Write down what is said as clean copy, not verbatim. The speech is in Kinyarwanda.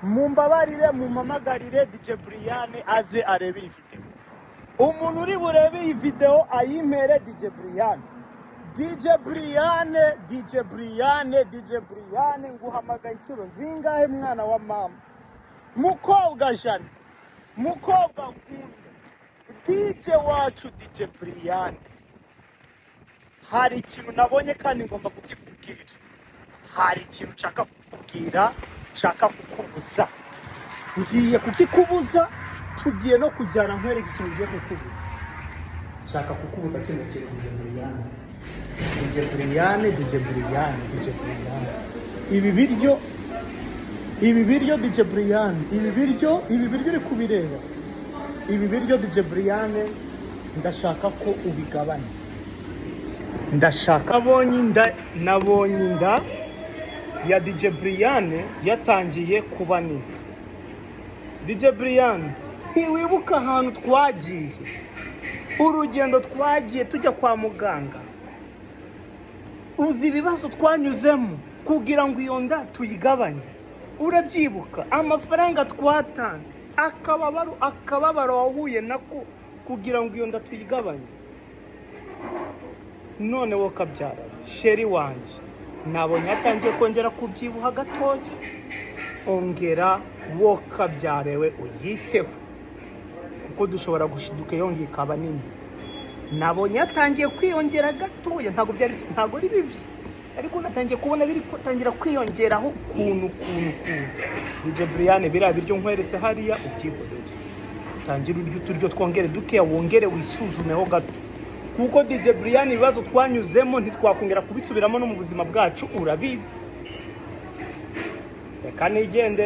Mumbabarire, mumpamagarire DJ Brian aze arebe iyi video. Umuntu uri burebe iyi video ayimpere DJ Brian. DJ Brian, DJ Brian, DJ Brian, nguhamagaye inshuro zingahe, mwana wa mama? Mukobwa Jane, mukobwa nkunda, DJ wacu DJ Brian, hari ikintu nabonye kandi ngomba kukikubwira. Hari ikintu nshaka kukubwira, nshaka kukubuza. Ngiye kukikubuza, tugiye no kujyana nkwereka ikintu ngiye kukubuza. Nshaka kukubuza kino kintu, DJ Brian. DJ Brian, DJ Brian, DJ Brian, ibi biryo, ibi biryo, DJ Brian, ibi biryo, ibi biryo uri kubireba, ibi biryo, DJ Brian, ndashaka ko ubigabanya. Ndashaka, nabonye inda, nabonye inda ya DJ Brian yatangiye kuba nini. DJ Brian, ntiwibuka ahantu twagiye, urugendo twagiye tujya kwa muganga? Uzi ibibazo twanyuzemo kugira ngo iyo nda tuyigabanye? Urabyibuka amafaranga twatanze, akababaro, akababaro wahuye nako kugira ngo iyo nda tuyigabanye? None wowe kabyara, chéri wanjye, nabonye yatangiye kongera kubyibuha gatoya. Ongera wo kabyarewe uyiteho, kuko dushobora gushiduka yongeye ikaba nini. Nabonye yatangiye kwiyongera gatoya, ntabwo byari, ntabwo ari bibi, ariko natangiye kubona biri gutangira kwiyongeraho ukuntu ukuntu ukuntu. DJ Brian, biriya biryo nkweretse hariya ubyihorere, utangire urye uturyo twongere dukeya, wongere wisuzumeho gato, kuko DJ Brian, ibibazo twanyuzemo ntitwakongera kubisubiramo no mu buzima bwacu, urabizi. Reka nigende.